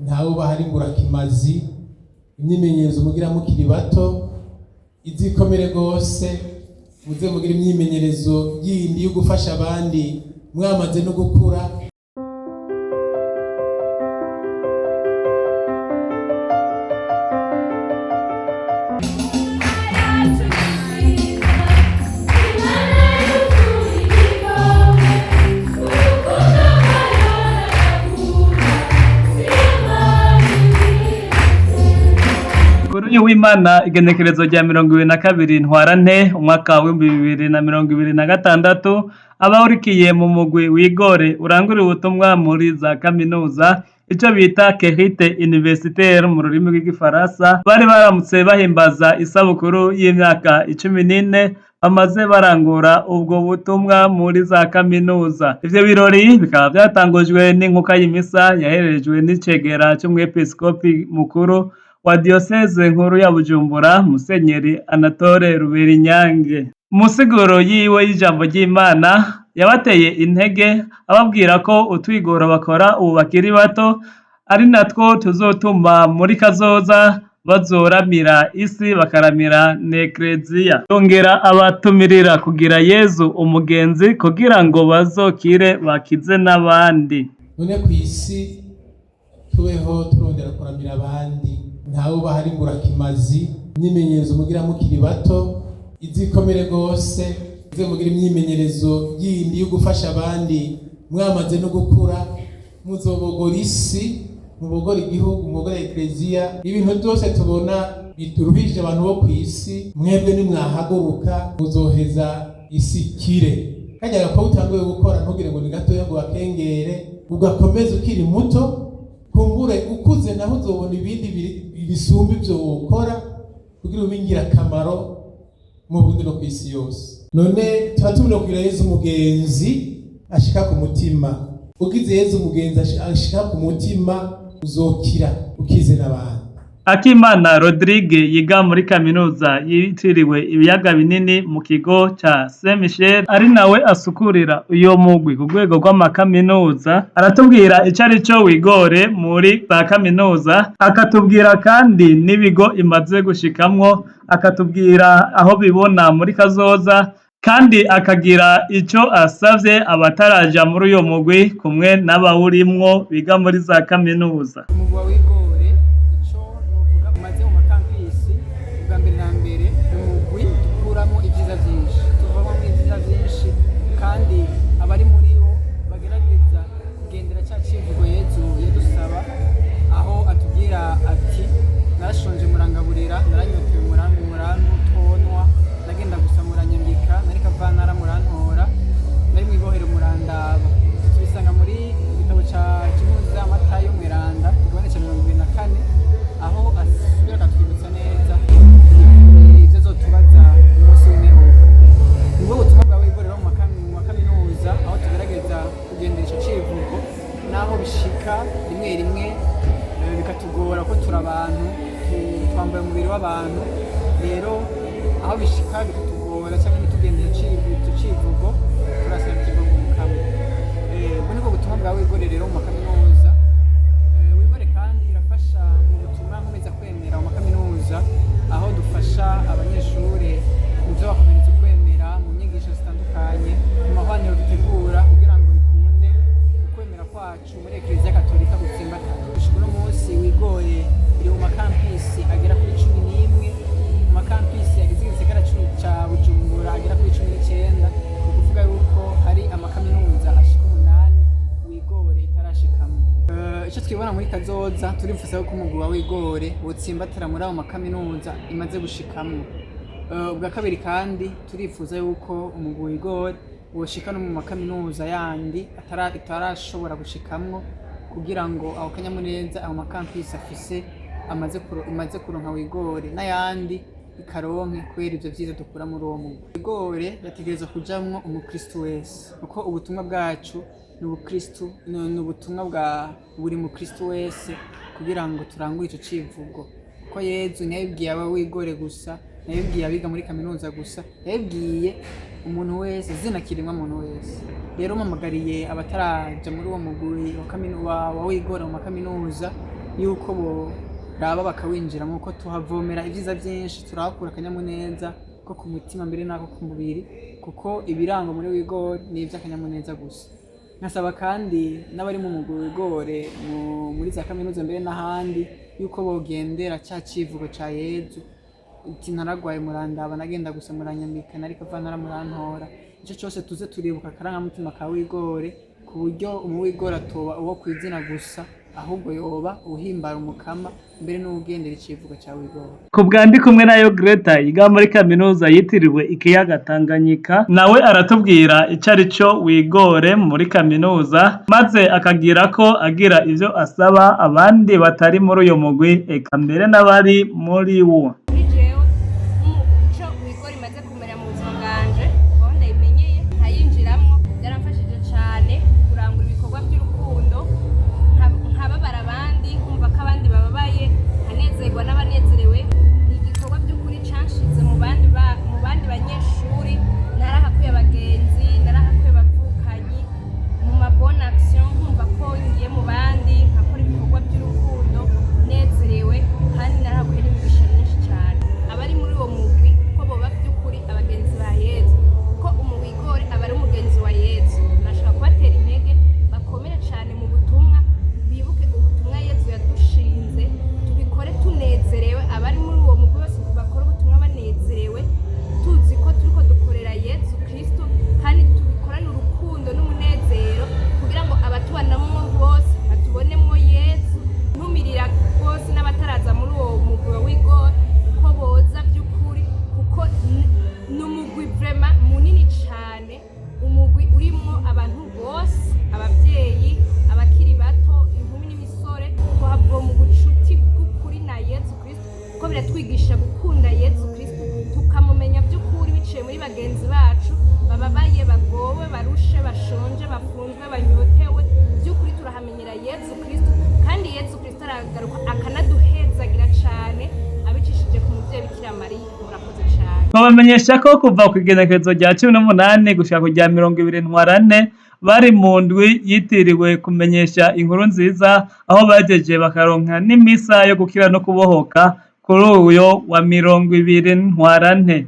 Ntawe uba hari imburakimazi. Imyimenyerezo mugira mukiri bato izikomere rwose, muze mugira imyimenyerezo yindi yo gufasha abandi mwamaze no gukura. Kuri uyu w'Imana, igenekerezo rya 22 Ntwarante umwaka w'2026, abahurikiye mu mugwi wigore urangurira ubutumwa muri za kaminuza, ico bita Kerite Universitaire mu rurimi rw'igifaransa, bari baramutse bahimbaza isabukuru y'imyaka 14 bamaze barangura ubwo butumwa muri za kaminuza. Ivyo birori bikaba vyatangujwe n'inkuka y'imisa yaherejwe n'icegera c'umwepiskopi mukuru wa diyoseze nkuru ya Bujumbura, Musenyeri Anatole Ruberinyange. Mu nsiguro yiwe y'ijambo ry'Imana yabateye intege, ababwira ko utwigoro bakora ubu bakiri bato ari natwo tuzotuma muri kazoza bazoramira isi bakaramira n'Ekleziya. Yongera abatumirira kugira Yezu umugenzi kugira ngo bazokire bakize n'abandi. None ku isi tubeho turondera kuramira abandi. Ntawe uba hari imburakimazi. Imyimenyerezo mugira mukiri bato izikomere rwose, muze mugira imyimenyerezo yindi yo gufasha abandi mwamaze no gukura. Muzobogora isi, mubogora igihugu, mubogora ekleziya. Ibintu byose tubona bituruhije abantu bo ku isi, mwebwe nimwahaguruka muzoheza isi kire. Kajya gakobwa utanguye gukora, ntugire ngo ni gatoya ngo bakengere, ugakomeza ukiri muto. Kumbure ukuze naho uzobona ibindi bisumba ivyo wokora kugira ube ingirakamaro mu Burundi no kw'isi yose. None tuba tumenya kugira Yezu umugenzi ashika ku mutima. Ugize Yezu umugenzi ashika ku mutima, uzokira ukize n'abantu. Akimana Rodrigue yiga muri kaminuza yitiriwe ibiyaga binini mu kigo ca Saint Michel, ari nawe asukurira uyo mugwi ku rwego rw'amakaminuza, aratubwira ico ari co wigore muri za kaminuza, akatubwira kandi n'ibigo imaze gushikamwo, akatubwira aho bibona muri kazoza, kandi akagira ico asavye abataraja muri uyo mugwi kumwe n'abawurimwo biga muri za kaminuza. Umugwi wa wigore, ico novuga umaze mu makampisi, ubwa mbere na mbere umugwi dukuramo ivyiza vyinshi, tuvamo ivyiza vyinshi, kandi abari muri wo bagerageza kugendera ca civugo Yezu yadusaba, aho atubwira ati: "Narashonje murangaburira, naranyotewe murantonwa, nagenda gusa muranyambika, nari kavantara murantora, nari mw'ibohero murandaba." Tubisanga muri igitabo ca Kimuza Matayo Mweranda, igabane ca 24, aho asubira akatwibutsa neza ivyo azotubaza umunsi w'imperuka. Nibwo butumwa bwa wigore rero mu makaminuza, aho tugerageza kugendera ico civugo, naho bishika rimwe rimwe bikatugora ko turi abantu, twambaye umubiri w'abantu. Rero aho bishika bikatugora cyangwa ntitugendere ico civugo, turasaba ikigongo Mukama. Ubwo nibwo butumwa bwa wigore rero mu makaminuza. Wigore kandi irafasha mu butumwa nkomeza kwemera mu makaminuza, aho dufasha abanyeshuri mu byo bakomereza ukwemera, mu nyigisho zitandukanye, mu mahwaniro dutegura kugira ngo bikunde ukwemera kwacu muri Ekleziya Katolika gutsimbatana. Gushika uno munsi wigoye iri mu makampisi agera kuri 11, mu makampisi agize igisagara ca Bujumbura agera kuri 19. Ni ukuvuga yuko hari amakaminuza ashika 8 wigore itarashikamo. Ico twibona muri kazoza, turifuza yuko umugwi wa wigore wotsimbatara muri ayo makaminuza imaze gushikamwo. Ubwa kabiri kandi turifuza yuko umugwi wigore woshika no mu makaminuza yandi itarashobora gushikamwo, kugira ngo aho kanyamuneza ayo makampisi afise imaze kuronka wigore n'ayandi ikaronke, kubera ivyo vyiza dukura muri uwo mugwi. Wigore yategerezwa kujamwo umukristu wese, kuko ubutumwa bwacu ni ubukristu, ni ubutumwa bwa buri mukristu wese, kugira ngo turangure ico civugo, kuko Yezu ntiyabibwiye aba wigore gusa, ntiyabibwiye abiga muri kaminuza gusa, yabibwiye umuntu wese, zina kiremwa muntu wese. Rero mpamagariye abataraja muri uwo mugwi wa wigore mu makaminuza. yuko boraba bakawinjiramo, kuko tuhavomera ibyiza byinshi, turahakura akanyamuneza ko ku mutima mbere n'ako ku mubiri, kuko ibiranga muri wigore ni iby'akanyamuneza gusa. Nkasaba kandi n'abari mu mugwi wigore muri za kaminuza mbere n'ahandi yuko bogendera ca civugo ca Yezu uti: "Naragwaye murandaba, nagenda gusa muranyambika, nariko va murantora." Ico cose tuze turibuka akarangamutima ka wigore, ku buryo umuwigore atoba uwo kw'izina gusa, ahubwo yoba uhimbara Umukama mbere n'uwugendera icivugo ca wigore. Ku bwa Ndikumwe nayo Greta, yiga muri kaminuza yitiriwe ikiyaga Tanganyika, nawe aratubwira ico ari cyo wigore muri kaminuza, maze akagira ko agira ivyo asaba abandi batari muri uyo mugwi, eka mbere n'abari muri wo. Kuri jewe, ico wigora imaze kumera mu buzima bwanje kuva aho ndayimenyeye nkayinjiramwo, byaramfashije cane kurangura ibikorwa by'urukundo, nkababara abandi, nkumva ko abandi bababaye, nkanezerwa n'abanezerewe. Ni igikorwa by'ukuri canshize mu bandi banyeshuri. Narahakuye abagenzi, narahakuye abavukanyi mu ma bonne action, nkumva ko ngiye mu bandi nkakora ibikorwa by'urukundo nezerewe, kandi narahakuye n'imigisha myinshi cyane. Abari muri uwo mugwi ko boba by'ukuri abagenzi ba Yezu, kuko umuwigore aba ari umugenzi wa Yezu. Nashaka kubatera intege bakomere cyane mu butumwa, bibuke ubutumwa Yezu yadushinze, tubikore tunezerewe. Abari muri uwo mugwi bose bakora ubutumwa banezerewe, tuzi ko turiko dukorera Yezu Kristo, kandi tubikorane urukundo n'umunezero kugira ngo abatubanamwo bose batubonemwo Yezu. Ntumirira rwose n'abataraza muri uwo mugwi wa wigore ko boza by'ukuri, kuko ni umugwi vraiment munini cane, umugwi urimwo abantu bose, abavyeyi, abakiri bato, inkumi n'imisore. Tuhavoma ubucuti bw'ukuri na Yezu Kristo, kuko biratwigisha gukunda Yezu Kristo, tukamumenya by'ukuri biciye muri bagenzi bacu bababaye, bagowe, barushe, bashonje, bafunzwe, banyotewe. By'ukuri turahamenyera Yezu Kristo, kandi Yezu Kristo aragaruka akanaduhezagira cane abicishije ku muvyeyi Bikira Mariya. Murakoze cane. Twabamenyesha ko kuva ku igenekerezo rya 18 gushika ku rya 20 Ntwarante bari mu ndwi yitiriwe kumenyesha inkuru nziza, aho bajeje bakaronka n'imisa yo gukira no kubohoka kuri uyo wa 20 Ntwarante.